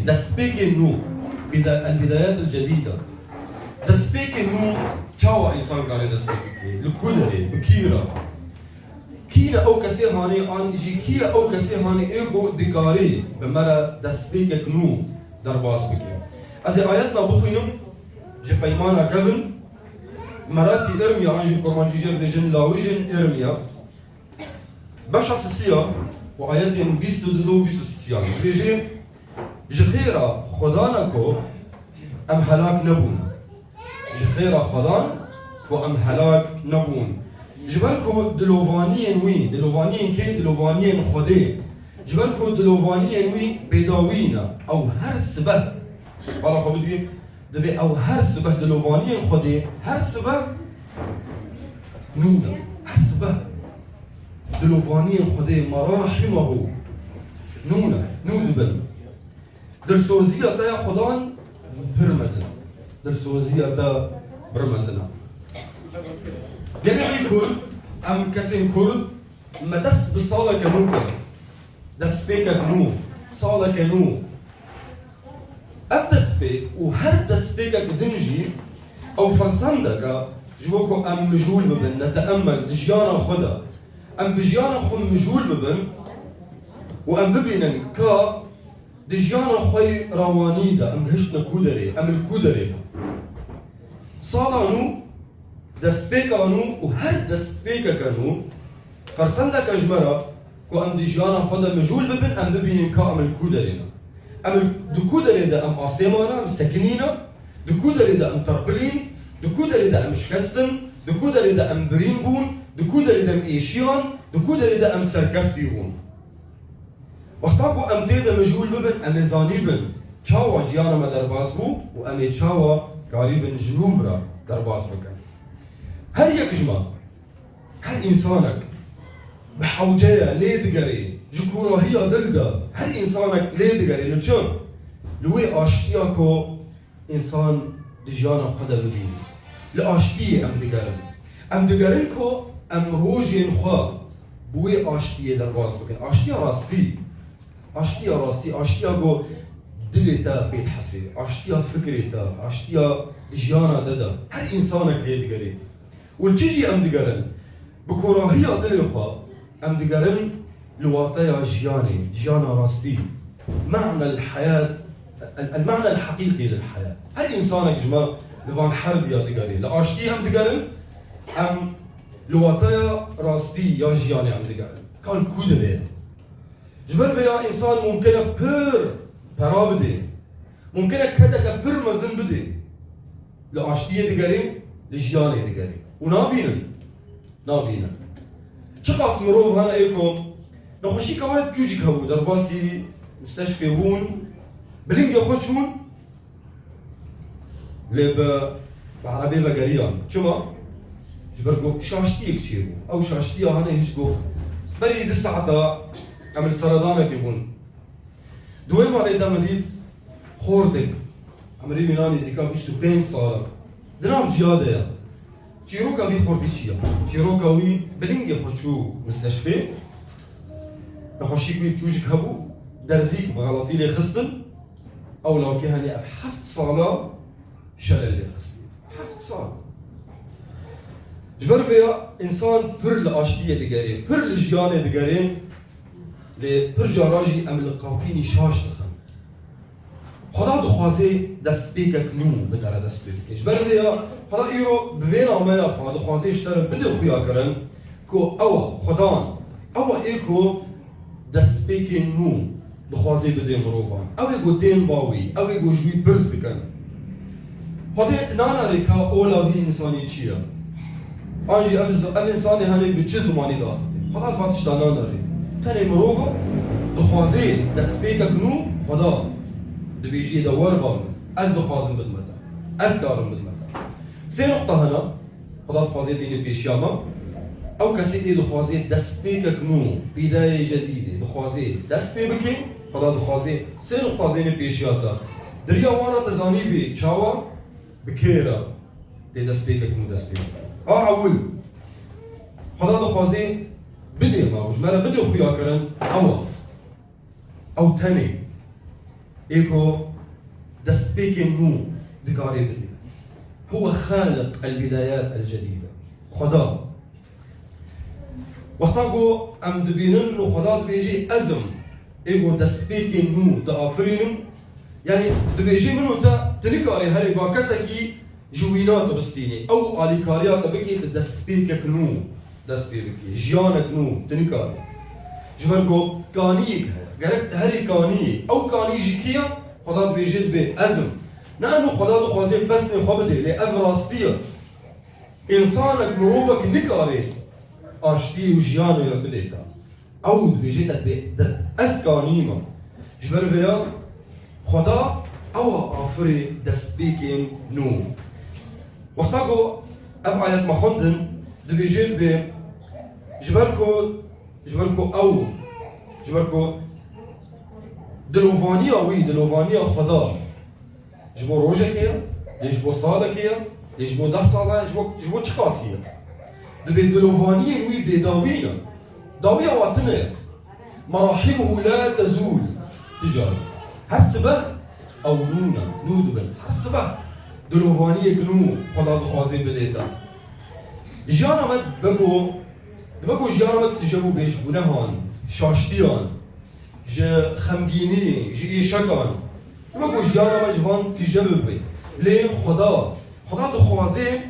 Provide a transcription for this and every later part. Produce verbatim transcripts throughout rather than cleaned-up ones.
Destpêkê nû, bida-, el-bidayet el-cedîde. Destpêkê nû çawa însan kare destpêk bike? Li ku derê? Bi kî re? Kî ne ew kesê hanê an jî kî ye ew kesê hanê ê ku dikarî bi me re destpêkek nû derbas bike? Ez ê ayetna bixwînim ji Peymana Kevin, Meratî Irmiya an jî kurmancî jê re dibêjin Lawîjên Irmiya. Beşa sisiya û ayetên bîst û du û bîst û sisiya dibêje, ji xêra Xwedana ku em helak nebûn. Ji xêra Xwedan ku em helak nebûn. Ji ber ku dilovaniyên wî, dilovaniyên kê? Dilovaniyên Xwedê. Ji ber ku dilovaniyên wî bêdawî ne. Ew her sibeh, bala xwe bidî, dibê ew her sibeh dilovaniyên Xwedê, her sibeh nû ne. Her sibeh dilovaniyên Xwedê, merahimehu, nû ne, nû dibin. Dilsoziya te ya Xudan pir mezin e. Dilsoziya te pir mezin e. Gelê wî Kurd, em kesên Kurd, me dest bi saleke nû kir. Destpêkek nû, saleke nû. Ev destpêk û her destpêkek din jî ew fersendek e ji bo ku em mijûl bibin, neteemmel di jiyana xwe de. Em bi jiyana xwe mijûl bibin û em bibînin ka di jiyana xwe yê rawanî de em gihiştine ku derê, em li ku derê ne. Sala nû, destpêka nû û her destpêkeke nû fersendeke ji me re ku em di jiyana xwe de mijûl bibin, em bibînin ka em li ku derê ne. Em li, di ku derê de em asê mane, em sekinîne, di ku derê de em terpilîn, di ku derê de em şikestin, di ku derê de em birîn bûn, di ku derê de em êşiyan, di ku derê de em serkeftî bûn. Wexta ku em tê de mijûl bibin, em ê zanîbin çawa jiyana me derbas bû û em ê çawa karîbin ji nû re derbas bikin. Her yek ji me, her însanek bi hewce ye, lê digerê, ji kûrahiya dil de her însanek lê digerê. Li çi? Li wê aştiya ku însan di jiyana xwe de bibîne. Li aştiyê em digerin. Em digerin ku em rojên xwe bi wê aştiyê derbas bikin. Aştiya rastî. Aştiya rastî, aştiya ku dilê te pê dihesê, aştiya fikrê te, aştiya jiyana te de. Her însanek lê digerê. Û li çi jî em digerin? Bi kûrahiya dilê xwe em digerin li wateya jiyanê, jiyana rastî. Me'nel heyat, el, el me'nel heqîqî lil heyat. Her însanek ji me li van her diya digerê. Li aştiyê em digerin, em li wateya rastî ya jiyanê em digerin. Ka li ku derê ye? Ji ber vêya însan mumkin e pir pera bidê. Mumkin e kedeke pir mezin bidê. Li aştiyê digerê, li jiyanê digerê. Û nabînin. Nabînin. Çiqas mirov hene ê ku nexweşîka wan tûcik hebû, derbasî musteşfê bûn, bi lingê xwe çûn, lê bi, bi erebê vegeriyan. Çima? Ji ber ku şaştiyek çêbû. Ew şaştiya hene hîç ku berî du saeta em li seredanekê bûn. Di wê malê de min dît xortek, emirê wî na nêzîka bîst û pênc sal e, di nav ciya de ye. Çîroka vî xortî çi ye? Çîroka wî bi lingê xwe çû misteshfê. Nexweşîk wî tûjik hebû, derzîk bi xelatî lê xistin. Ew lawkê henê ev heft sala şelel lê xistî. Heft sal. Ji ber vêya însan pir li aştiyê digerê, pir li jiyanê digerê, lê pir cara jî em li qapînî şaş dixin. Xweda dixwazê destpêkek nû bi te re dest pê bike. Ji ber vêya Xweda îro bi vê nameya xwe dixwazê ji te re bide xuyakirin ku ew e, Xwedan, ew e ê ku destpêkên nû dixwazê bidê mirovan. Ew ê ku tên ba wî, ew ê ku ji wî pirs dikin. Xwedê nanarê ka ola vî însanî çi ye? An jî ev, ev însanê henê bi çi zimanî diaxifê? Xweda va tişta nanarê. Tenê mirov e, dixwazê destpêkek nû Xweda dibêjiyê de wer ba min. Ez dixwazim bidime te. Ez karim bidime te. Sê nuqta hene. Xweda dixwazê tînê pêşiya me. Ew kesê ê dixwazê destpêkek nû, bîdayê cedîdê, dixwazê dest pê bikê, Xweda dixwazê sê nuqta dêne pêşiya te. Di riya wan re dizanî bê çawa, bi kê re tê destpêkek nû dest pê bike. A ewil, Xweda dixwazê bidê me û ji me re bidê xuyakirin, ew e. Ew tenê. Ê ku destpêkên nû dikarê bidê. Huwe Xaliq el-bidayat el-cedîde. Xweda. Wexta ku em dibînin û Xweda dibêjê ez im, ê ku destpêkên nû diafirînim, yanî dibêjê min û te, tu nikarî herê ba kesekî ji wîna tu bistînî. Ew alîkariya te bikî, tu destpêkek nû dest pê bikî. Jiyanek nû, tu nikarî. Ji ber ku kaniyek heye. Gerek tu herî kaniyê. Ew kanî ji kî ye? Xweda dibêje dibê ez im. Ne, nû Xweda dixwaze pesnê xwe bidê, lê ev rastî ye. Însanek, mirovek nikarê aştiyê û jiyanê wê bidê te. Ew dibêje te dibê, de, ez kanî me. Ji ber vêya Xweda ew a afirê destpêkên nû. Wexta ku ev ayet me xwendin, dibêje dibê, ji ber ku, ji ber ku ew, ji ber ku dilovaniya wî, dilovaniya Xweda, ji bo rojekê ye, lê ji bo salekê ye, lê ji bo deh sala ye, ji bo, ji bo çi qasî ye? Dibê dilovaniyên wî bêdawî ne. Dawiya wa tune ye. Merahibuhu la tezûl. Ticar. Her sibeh ew nû ne, nû dibin. Her sibeh dilovaniyek nû Xweda dixwaze bidê te. Jiyana me dibe ku, dibe ku jiyana me tije bû bê ji gunehan, şaştiyan, ji xemgînî, ji êşekan. Dibe ku jiyana me ji van tije bibe. Lê Xweda, Xweda dixwaze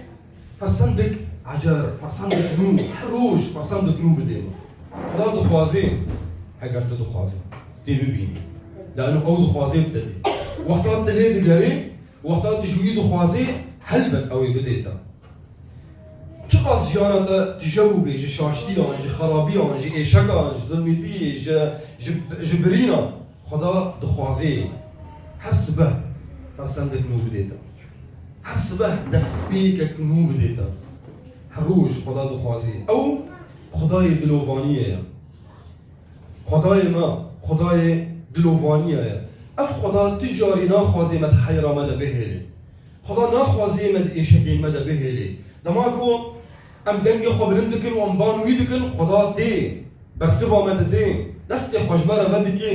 fersendek ecer, fersendek nû, her roj fersendek nû bidê me. Xweda dixwaze, heger tu dixwazî, tê bibînî. Lano ew dixwaze bide dê. Wexta tu lê digerê, wexta tu ji wî dixwazê, helbet ew ê bidê te. Çiqas jiyana te tije bû bê ji şaştiyan, ji xerabiyan, ji êşekan, ji zilmîtiyê, ji, ji, ji birînan, Xweda dixwazê her sibeh fersendek nû bidê te. Her sibeh destpêkek nû bidê te. Her roj Xweda dixwazê. Ew Xwedayê dilovaniyê ye. Xwedayê me, Xwedayê dilovaniyê ye. Ev Xweda tu carî naxwazê me di heyra me de bihêlê. Xweda naxwazê me di êşekên me de bihêlê. Dema ku em dengê xwe bilind dikin û em ban wî dikin, Xweda tê, bersiva me didê, destê xwe ji me re vedikê.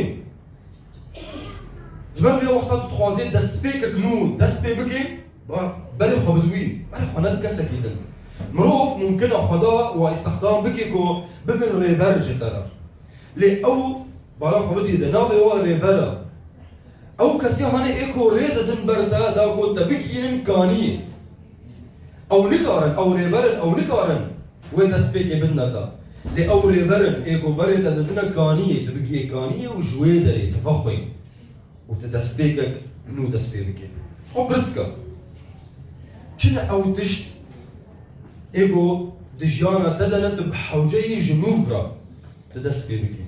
Ji ber vê wexta tu dixwazê destpêkek nû dest pê bikê, ba berê xwe bide wî, berê xwe nede kesekî din. Mirov mumkin e Xweda wa îstixdam bike ku bibin rêber ji te re. Lê ew bala xwe bidî de navê wa rêber e. Ew kesê hanê ê ku rê didin ber te, da ku te bigihînin kaniyê. Ew nikarin, ew rêber in, ew nikarin wê destpêkê bidine te. Lê ew rêber in, ê ku berê te didine kaniyê, tu bigihê kaniyê û ji wê derê tu vexwê û tu destpêkek nû dest pê bikê. Xwe pirs ke. Çi ne ew tişt ê ku di jiyana te de ne tu bi hewce yî ji nû re tu dest pê bikî.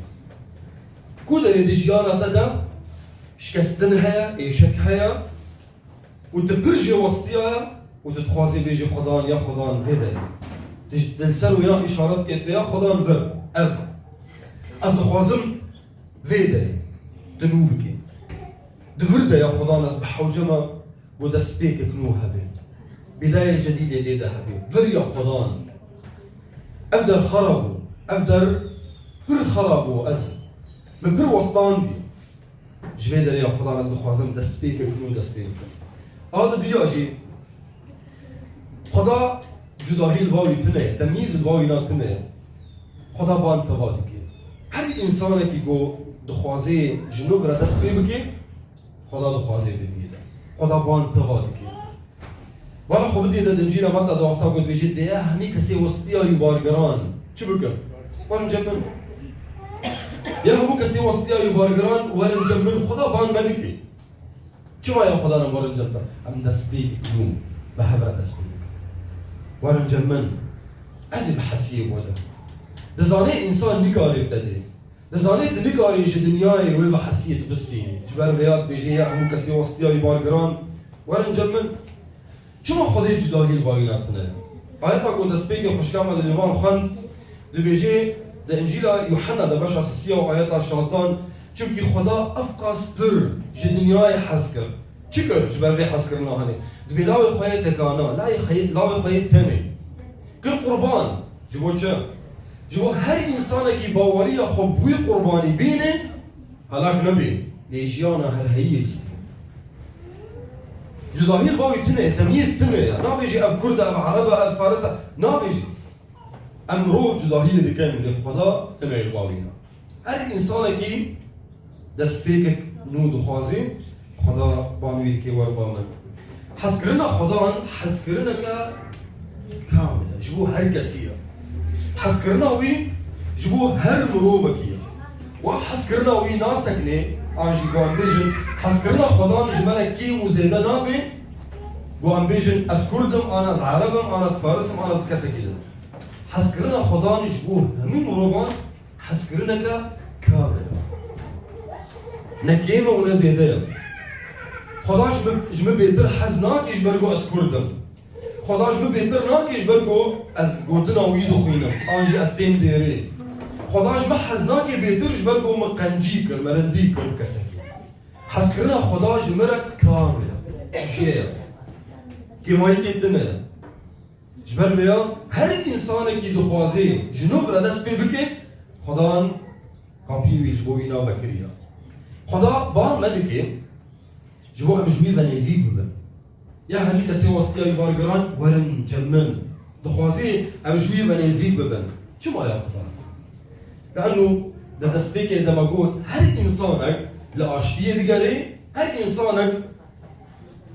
Ku derê di jiyana te de şikestin heye, êşek heye û tu pir jê westiyaye û tu dixwazî bêjî Xwedan, ya Xwedan vê derê. Tu ji, tu li ser wêna îşaret kê, ya Xwedan vir, ev. Ez dixwazim vê derê tu nû bikî. Di vir de ya Xwedan ez bi hewce me, ku destpêkek nû hebe. Bidayê cedîdê dê de hebe. Vir ya Xwedan. Ev der xera bû. Ev der pir xera bû. Ez min pir westandî. Ji vê derê ya Xwedan ez dixwazim destpêkek nû dest pê bikim. A didiya jî Xweda cudahî li ba wî tune ye, temyîz li ba wî na tune ye. Xweda ban teva dike. Her însanekî ku dixwazê ji nû re dest pê bike, Xweda dixwazê bidiyê de. Xweda ban teva dike. Bala xwe bidiyê de di Încîla Meta de wexta ku dibêje, dê ya hemî kesê westiya yû bargiran çi bikin? Werin cem min. Ya hemû kesê westiya yû bargiran werin cem min. Xweda ban me dike. Çima ya Xweda ne werin cem te? Em destpêkek nû bi hev re dest pê bikin. Werin cem min. Ez ê bi hesiyê bo de. Dizanê însan nikarê bide dê. Dizanî tu nikarî ji dinyayê wê ve hesiyê tu bistînî. Ji ber vêya dibêje ya hemû kesê westiya wî bargiran, werin cem min. Çima Xwedê cudahî li ba wî natine? Ayeta ku destpêkê xwişka me di lêvan xwend, dibêje di Încîla Yuhanna de beşa sisiya û ayeta şazdan, çimkî Xweda evqas pir ji dinyayê hez kir. Çi kir ji ber vê hezkirina henê? Dibê lawê xwe yê tekana, lawê xwe yê, lawê xwe yê tenê. Kir qurban. Ji bo çi? Ji bo her însanekî baweriya xwe bi wî qurbanî bîne, helak nebê. Lê jiyana herheyî bistîne. Cudahî li bavî tune ye, temyîz tune ye. Nabêjî ev Kurd e, ev Ereb e, ev Faris e. Nabêjî. Em mirov cudahî lê dikin, lê Xweda tune ye li bavî ne. Her însanekî destpêkek nû dixwazî, Xweda ban wî dike, wer ba min. Hezkirina Xwedan hezkirineke kamil e, ji bo her kesî ye. Hezkirina wî ji bo her mirovekî ye. Wa hezkirina wî nasekine, an jî ku em bêjin, hezkirina Xwedan ji me re kêm û zêde nabe, ku em bêjin, ez Kurd im, an ez Ereb im, an ez Faris im, an ez kesekî din. Hezkirina Xwedan ji bo hemû mirovan hezkirineke kamil e. Ne kêm e û ne zêde ye. Xweda ji min, ji min bêtir hez nake ji ber ku ez Kurd im. Xweda ji min bêtir nake ji ber ku ez gotina wî dixwînim, an jî ez têm dêrê. Xweda ji min hez nake bêtir ji ber ku min qencî kir, me rindî kir bi kesekî. Hezkirina Xweda ji min re kamil e, jê ye. Kêmayîkê tune ye. Ji ber vêya her însanekî dixwazê ji nû re dest pê bike, Xwedan kapî wî ji bo wî navekiriye. Xweda ba me dike ji bo em ji wî ve nêzîk bibin. Ya hemî kesê westiya wî bar giran werin cem min. Dixwazê em ji wî ve nêzîk bibin. Çima ya Xweda? Leanno di destpêkê de me got, her însanek li aştiyê digere, her însanek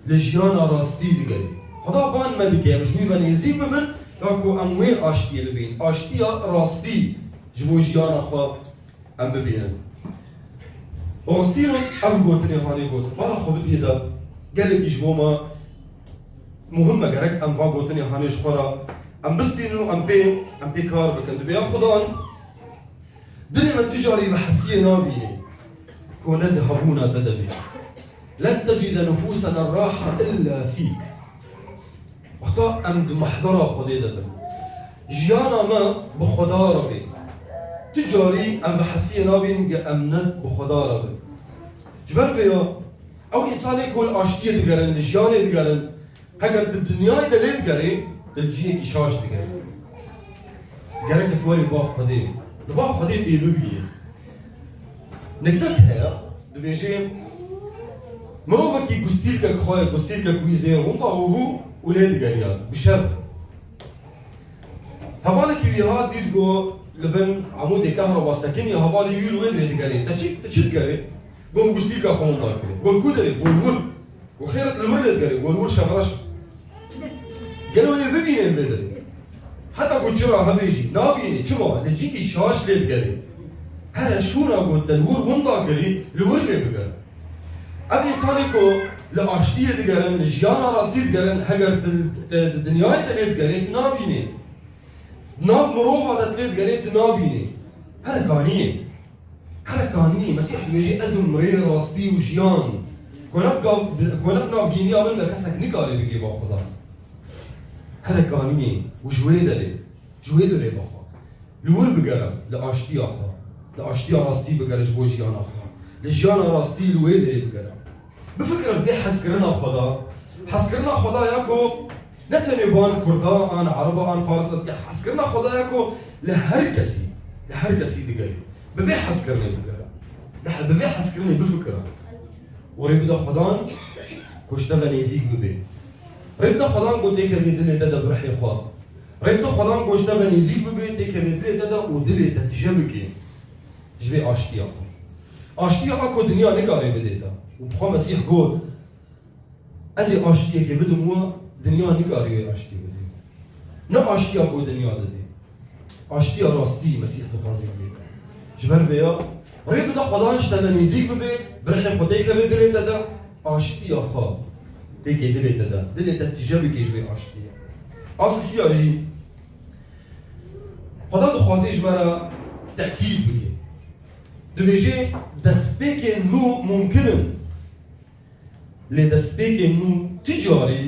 li jiyana rastî digere. Xweda ban me dike em ji wî ve nêzîk bibin, ya ku em wê aştiyê bibînin. Aştiya rastî ji bo jiyana xwe em bibînin. Augustinus ev gotinê hanê got, bala xwe bidiyê de gelekî ji bo me muhim e, gerek em va gotinê hanê ji xwe re em bistînin û em pê, em pê kar bikin. Dibê ya Xudan Dilê me tu carî bi hesiyê nabînê ku ne di hebûna te de bê. Len tecide nufusena raha illa fîk. Wexta em di mehdera Xwedê de bin. Jiyana me bi Xweda re bê. Tu carî em bi hesiyê nabînin ge em ne bi Xweda re bin. Ji ber vê ya, ew însanê ku li aştiyê digerin, li jiyanê digerin, heger di dinyayê de lê digerê, di cihekî şaş digerê. Gerek tu werî ba Xwedê. Li ba Xwedê pê bibînî. Niktek heye, dibêjê, mirovekî gustîlkek xwe, gustîlkek wî zêr winda û bû û lê digeriya. Bi şev. Hevalekî wî hat dît ku li bin amûdê kehroba sekinî, hevalê wî li wê dirê digerê. Te çi, te çi digerê? Got, min gustîlka xwe winda kiriye. Got, ku derê? Got, wir. Got, xêr, li wir lê digerê. Got, li wir şevreş. Gelo yê bibînên vê derê? Heta ku çira hebe jî nabînê. Çima? Li cîkî şaş lê digerê. Here şûna ku te li wir winda kirî, li wir lê bigere. Ev însanê ku li aştiyê digerin, li jiyana rastî digerin, heger tu, te di dinyayê de lê digerê, tu nabînê. Di nav mirova de tu lê digerê, tu nabînê. Here kaniyê. Here kaniyê. Mesîh dibêje, ez im rê, rastî û jiyan. Ku ne bi gav-, ku ne bi navgîniya min ve kesek nikare bigê ba Xudan. Here kaniyê û ji wê derê. Ji wê derê vexwe. Li wir bigere, li aştiya xwe. Li aştiya rastî bigere ji bo jiyana xwe. Li jiyana rastî li wê derê bigere. Bifikire vê hezkirina Xweda. Hezkirina Xweda ya ku ne tenê ban Kurda, an Ereba, an Farisa dike. Hezkirina Xweda ya ku li her kesî, li her kesî digere. Bi vê hezkirinê bigere. Li he-, bi vê hezkirinê bifikire. Û rê bide Xwedan ku ji te ve nêzîk bibe. Rê bide Xwedan ku têkevê dilê te de bi rihê xwe. Rê bide Xwedan ku ji te ve nêzîk bibe, têkevê dilê te de û dilê te tije bike ji vê aştiya xwe. Aştiya xwe ku dinya nikare bidê te. Û bi xwe Mesîh got, ez ê aştiyekê bidim we, dinya nikare wê aştiyê bidê. Ne aştiya ku dinya didê. Aştiya rastî Mesîh dixwaze bidê te. Ji ber vê ya, rê bide Xwedan ji te ve nêzîk bibe, bi rihê xwe têkeve dilê te de, aştiya xwe têkê dilê te de. Dilê te tije bike ji vê aştiyê. A sisiya jî, Xweda dixwaze ji me re tekîd bike. Dibêje, destpêkên nû mumkin in. Lê destpêkên nû tu carî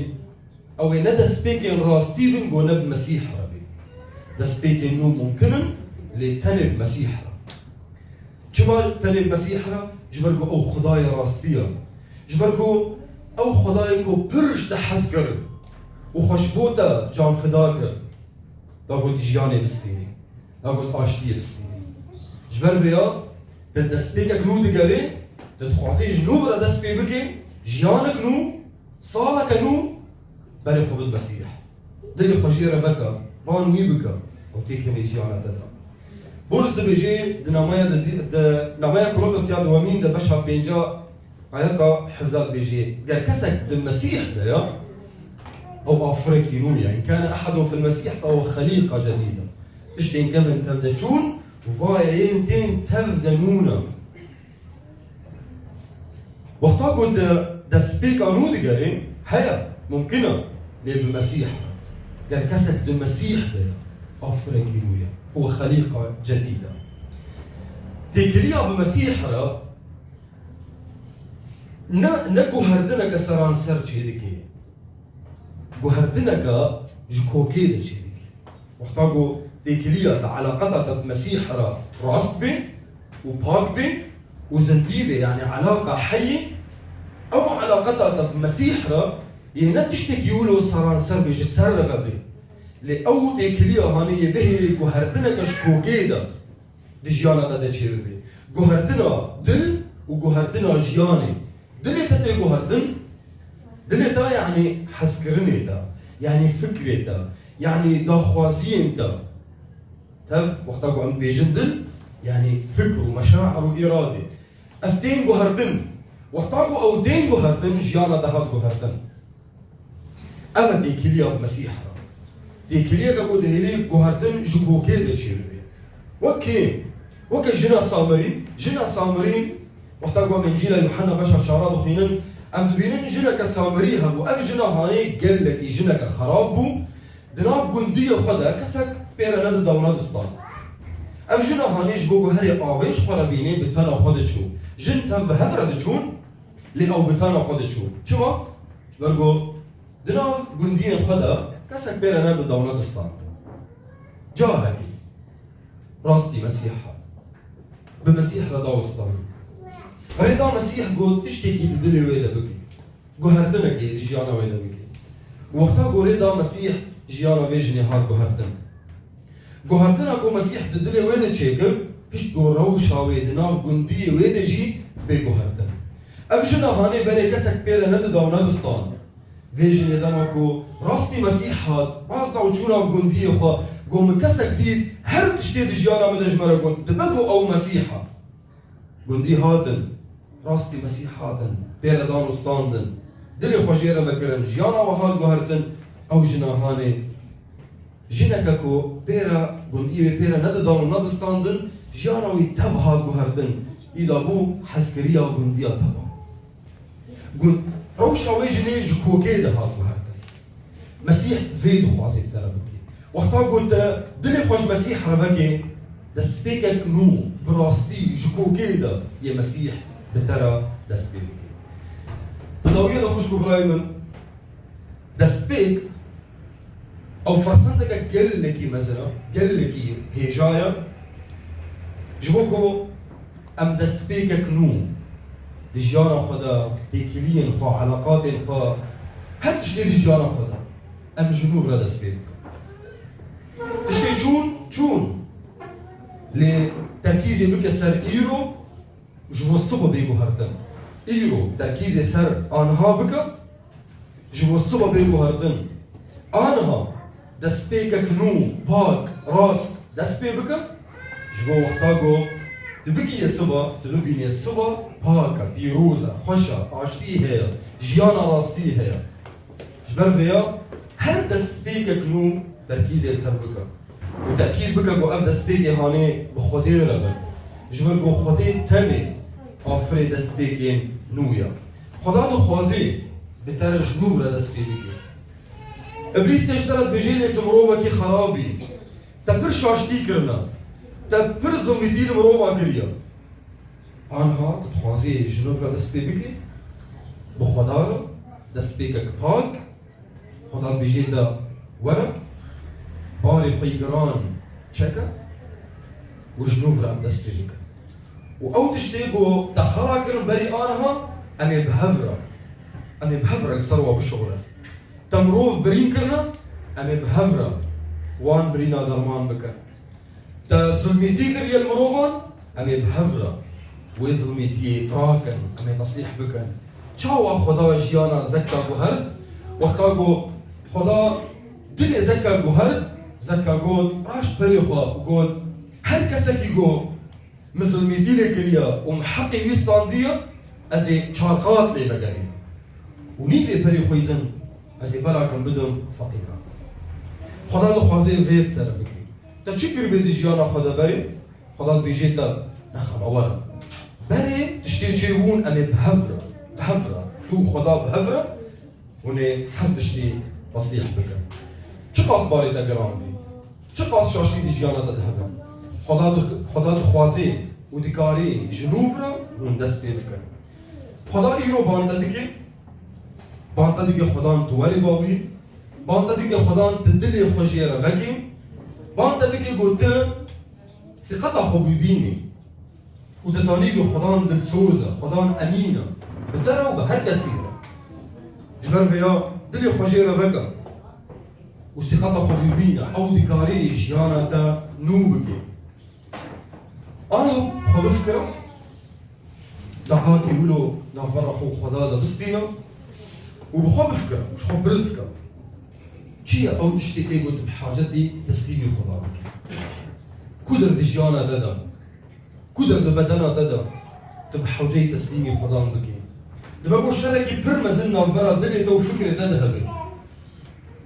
ew ê ne destpêkên rastî bin ku ne bi Mesîh re bê. Destpêkên nû mumkin in, lê tenê bi Mesîh re. Çima tenê bi Mesîh re? Ji ber ku ew Xwedayê rastî ye. Ji ber ku ew Xwedayê ku pir ji te hez kir û xwe ji bo te canfida kir. Da ku tu jiyanê bistînî. Da ku tu aştiyê bistînî. Ji ber vê ya te destpêkek nû digerê, Tu dixwazî ji nû re dest pê bikî, jiyanek nû, saleke nû, berê xwe bid Mesîh. Dilê xwe jê re veke, ban wî bike, ew têkevê jiyana te de. Pawlos dibêje di nameya, di, di nameya Korintos ya dewemîn de beşa pênca ayeta hevdeh dibêje, ger kesek di Mesîh de ya, ew afirekî nû ye. In kane ehedun fil Mesîh fe huwe xelîqa cedîde. Tiştên kevin tev de çûn, va ye yên tên tev de nû ne. Wexta ku tu destpêka nû digerê, heye, mumkin e, lê bi Mesîh re. Ger kesek di Mesîh de ye, afirekî nû ye. Huwe xelîqa cedîde. Têkiliya bi Mesîh re ne, ne guhertineke seranser çêdike. Guhertineke ji kokê de çêdike. Wexta ku têkiliya te, eleqeta te bi Mesîh re rast be û pak be û zindî be, yanî eleqa heyî, ew eleqeta te bi Mesîh re yê ne tiştekî wilo seranser be, ji ser re vebe. Lê ew têkiliya hanê yê bihêlê guhertineke ji kokê de di jiyana te de çêbibe. Guhertina dil û guhertina jiyanê. Dilê te tê guhertin, dilê te yanî hezkirinê te, yanî fikrê te, yanî daxwaziyên te. Tev, wexta ku em dibêjin dil, yanî fikr û meşair û îrade. Ev tên guhertin. Wexta ku ew tên guhertin, jiyana te hat guhertin. Ev e têkiliya bi Mesîh re. Têkiliyeke ku dihêlê guhertin ji kokê de çêbibe. Wek kê? Weke jina Samirî. Jina Samirî, wexta ku em Încîla Yuhanna beşa çara dixwînin, em dibînin jineke Samirî hebû. Ev jina hanê gelekî jineke xerab bû. Di nav gundiyê xwe de kesek pê re nedida û nedistan. Ev jina hanê ji bo ku herê avê ji xwe re bînê, bi tena xwe diçû. Jin tev bi hev re diçûn, lê ew bi tena xwe diçû. Çima? Ji ber ku di nav gundiyên xwe de kesek pê re nedida û nedistan. Carekî rastî Mesîh hat. Bi Mesîh re da û stan. Rê da Mesîh got tiştekî di dilê wê de bike. Guhertinekê di jiyana wê de bike. Wexta ku rê da Mesîh, jiyana vê jinê hat guhertin. Guhertina ku Mesîh di dilê wê de çêkir, pişt ku rewşa wê di nav gundiyê wê de jî bê guhertin. Ev jina hanê berê kesek pê re nedida û nedistan. Vê jinê dema ku rastî Mesîh hat, baz da û çû nav gundiyê xwe, got, min kesek dît, her tiştê di jiyana min de ji me re got, dibe ku ew Mesîh e. Gundî hatin, rastî Mesîh hatin, pê re dan û standin. Dilê xwe jê re vekirin, jiyana we hat guhertin, ew jina hanê. Jineke ku pê re, gundiyê wê pê re nedidan û nedistandin, jiyana wî tev hat guhertin. Îda bû hezkiriya gundiya tev a. Got, rewşa wê jinê ji kokê de hat guhertin. Mesîh vê dixwaze bi te re bike. Wexta got te dilê xwe ji Mesîh re veke, destpêkek nû, bi rastî, ji kokê de yê Mesîh bi te re dest pê bike. Bi dawiyê de xwişk û birayê min, destpêk ew fersendeke gelekî mezin e, gelekî hêja ye. Ji bo ku em destpêkek nû di jiyana xwe de, têkiliyên xwe, eleqatên xwe, her tiştê di jiyana xwe de, em ji nû re dest pê bikin. Tiştê çûn, çûn. Lê terkîzê bike ser îro, ji bo sibe bê guhertin. Îro terkîzê ser aniha bike, ji bo sibe bê guhertin. Aniha destpêkek nû, pak, rast dest pê bike, ji bo wexta ku tu bigihî siba, tu bibînî siba pak e, pîroz e, xweş e, aştî heye, jiyana rastî heye. Ji ber vê ya her destpêkek nû terkîzê ser bike. Û tekîd bike ku ev destpêkê hanê bi Xwedê re be. Ji ber ku Xwedê tenê afirê destpêkên nû ye. Xweda dixwazê bi te re ji nû re dest pê bike. Îblîs tê ji te re dibêje lê tu mirovekî xerab î. Te pir şaştî kirine. Te pir zilmîtî li mirova kiriye. Anha tu dixwazî ji nû re dest pê bike? Bi Xweda re destpêkek pak, Xweda dibêje te were, barê xwe yî giran çeke û ji nû re em dest pê bikin. Û ew tiştê ku te xera kirin berî aniha, em ê bi hev re, em ê bi hev re li ser wa bişuxulin. Te mirov birîn kirine, em ê bi hev re wan birîna derman bikin. Te zilmîtî kiriye li mirovan, em ê bi hev re Wê zilmêtiyê rakin, em ê teslîh bikin. Çawa Xweda jiyana Zekka guhert? Wexta ku Xweda dilê Zekka guhert, Zekka got, raşt berê xwe û got, her kesekî ku min zilmêtî lê kiriye û min heqê wî standiye, ez ê çar qat lê vegerînim. Û nîvê perê xwe yî din ez ê belakin bidim feqîran. Xweda dixwaze vê bi te re bikî. Te çi kiribê di jiyana xwe de berê? Xweda dibêjê te, nexema were. Berê tiştê çêbûn em ê bi hev re, bi hev re. Tu û Xweda bi hev re, hûn ê her tiştî tesîh bikin. Çiqas barê te giran bî, çiqas şaştî di jiyana te de hebe. Xweda dix-, Xweda dixwazê û dikarê ji nû re hûn dest pê bikin. Xweda îro ban te dike, ban te dike Xwedan tu werî bavî, ban te dike Xwedan tu dilê xwe jê re vekî, ban te dike ku tu sîqeta xwe bibînî. Û dizanî ku Xwedan dilsoz e, Xwedan emîn e. Bi te re û bi her kesî re. Ji ber vêya dilê xwe jê re veke. Û sîqeta xwe bibîne. Ew dikarî jiyana te nû bike. Ana xwe bifikire. Deqatî wilo navbera xwe û Xweda de bistîne. Û bi xwe bifikire. Ji xwe pirs ke. Çi ye ew tiştê tê ku tu bi hacetî teslîmî Xweda bike? Ku der di jiyana te de? Ku der di bedena te de tu bi hewceyî teslîmî Xwedan bikî? Dibe ku şerekî pir mezin navbera dilê te û fikrê te de hebe.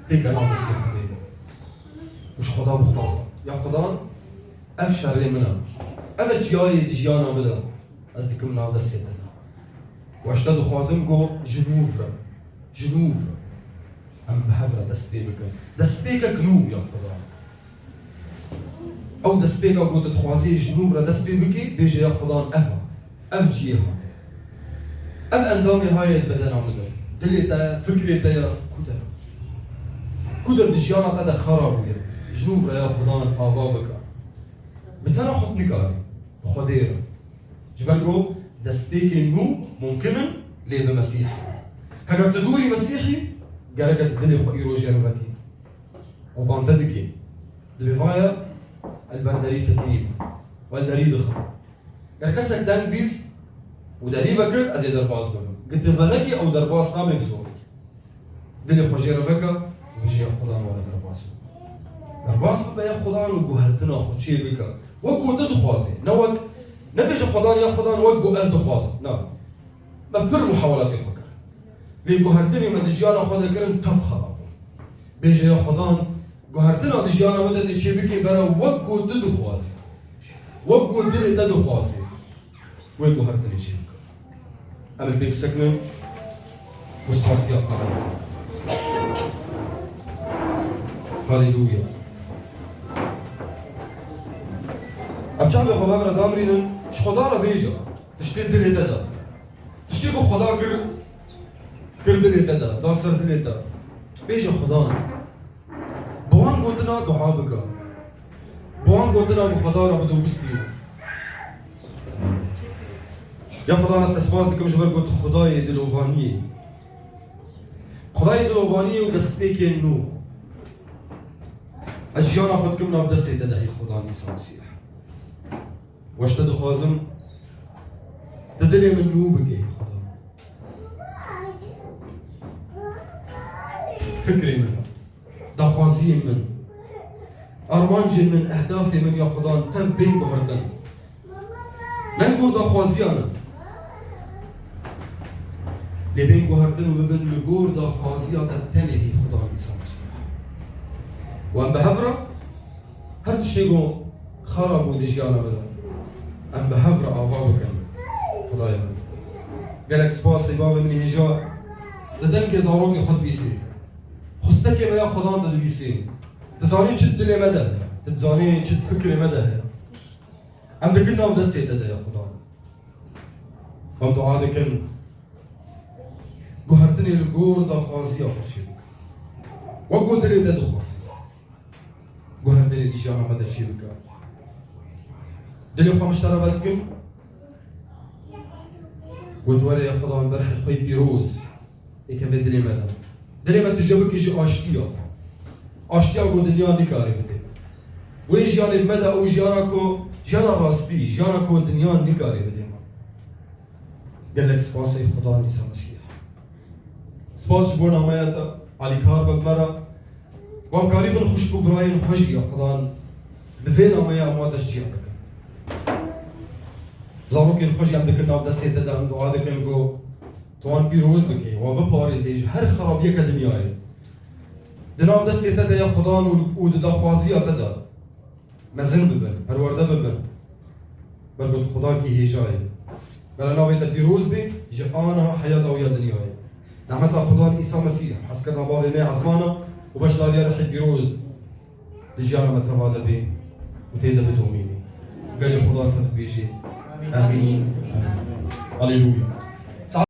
Têke nav destê Xwedê de. Û ji Xweda bixwaze. Ya Xwedan, ev şerê min e. Ev e çiyayê di jiyana min de. Ez dikim nav destê te de. Û ez ji te dixwazim ku ji nû re, ji nû re. Em bi hev re dest pê bikin. Destpêkek nû ya Xwedan. Ew destpêka ku tu dixwazî ji nû re dest pê bikî, bêje ya Xwedan ev e. Ev cihê hane. Ev endamê haye di bedena min de. Dilê te, fikrê te ya ku de. Ku de di jiyana te de xera bûye. Ji nû re ya Xwedan ava bike. Bi te re xwe nikarî. Bi Xwedê re. Ji ber ku destpêkên nû mumkin in, lê bi Mesîh. Heger tu dûrî Mesîhî, gereke tu dilê xwe îro jê re vekî. Û ban te dikê. Dibê vaye, el ber derî sekinî û el derî dixim. Ger kesek deng bîst û derî vekir, ez ê derbas bibim. Gi tu venekî ew derbas nabe bi zorê. Dilê xwe jê re veke û bêje ya Xwedan were derbas bibe. Derbas bibe ya Xwedan û guhertina xwe çê bike. Wek ku tu dixwazî. Ne wek, nebêje Xwedan ya Xwedan wek ku ez dixwazim. Na. Me pir muhawelatê xwe kir. Lê guhertinê me di jiyana xwe de kirin tev xera bû. Bêje ya Xwedan, guhertina di jiyana me de dê çê bikê bera wek ku tu dixwazî. Wek ku dilê te dixwazî. Wê guhertinê çê bike. Em li pê bisekinin û spasiya Xwedê bikin. Haleluya. Em çavê xwe bi hev re damirînin, ji Xweda re bêje, tiştê dilê te de. Tiştê ku Xweda kir, kir dilê te de, da ser dilê te. Bêje Xwedan. Bi wan gotina dua bike. Bi wan gotina bi Xweda re bide û bistîne. Ya Xweda, ez te spas dikim ji ber ku tu Xwedayê dilovaniyê. Xwedayê dilovaniyê û destpêkên nû. Ez jiyana xwe dikim nav destê te de, hey Xweda Îsa Mesîh. Û ez ji te dixwazim, tu dilê min nû bike, hey Xweda. Fikrê min, daxwaziyên min, armancên min, ehdafê min ya Xwedan tev bên guhertin. Ne li gor daxwaziya min. Lê bên guhertin û bibin li gor daxwaziya te tenê, hey Xweda Îsa Mesîh. Û em bi hev re her tiştê ku xera bû di jiyana me de, em bi hev re ava bikin. Xwedayê min. Gelek spas, ey bavê min hêja, di dengê zarokê xwe dibîsî. Xustekê me ya Xwedan tu dibîsî. Tu zanî çi di dilê me de heye. Tu dizanî çi di fikrê me de heye. Em dikin nav destê te de ya Xwedan. Em dua dikin. Guhertinê li gor daxwaziya xwe çê bike. Wek ku dilê te dixwaze. Guhertinê di jiyana me de çê bike. Dilê xwe min ji te re vedikim. Got were ya Xwedan berhê xwe yê pîroz. Êkeve dilê me de. Dilê me tu jê bikî ji aştiya xwe. Aştiya ku dinya nikare bide. Wê jiyanê me de ew jiyana ku, jiyana rastî, jiyana ku dinya nikare bide me. Gelek spasê Xudan Îsa Mesîh. Spas ji bo nameya te alîkar be bi me re. Wan karîbin xwişk û birayên xwe jî ya Xudan bi vê nameyê em wa dest jî bikin. Zarokên xwe jî em dikin nav destê te de, em dua dikin ku tu wan pîroz bikî, wan biparêzî ji her xerabiyeke dinyayê. Di nav destê te de ye Xudan û, û di daxwaziya te de. Mezin bibin, perwerde bibin. Ber ku tu Xwedakî hêja yî. Bela navê te pîroz bê, ji aniha heyata wî ya dinyayê. Nehmeta Xudan Îsa Mesîh, hezkirina Bavê me ezmana û beşdariya Rihê Pîroz di jiyana me teva de bê û tê de bidomînî. Gelê Xudan te bibêjê. Amîn. Amîn. Aleluya.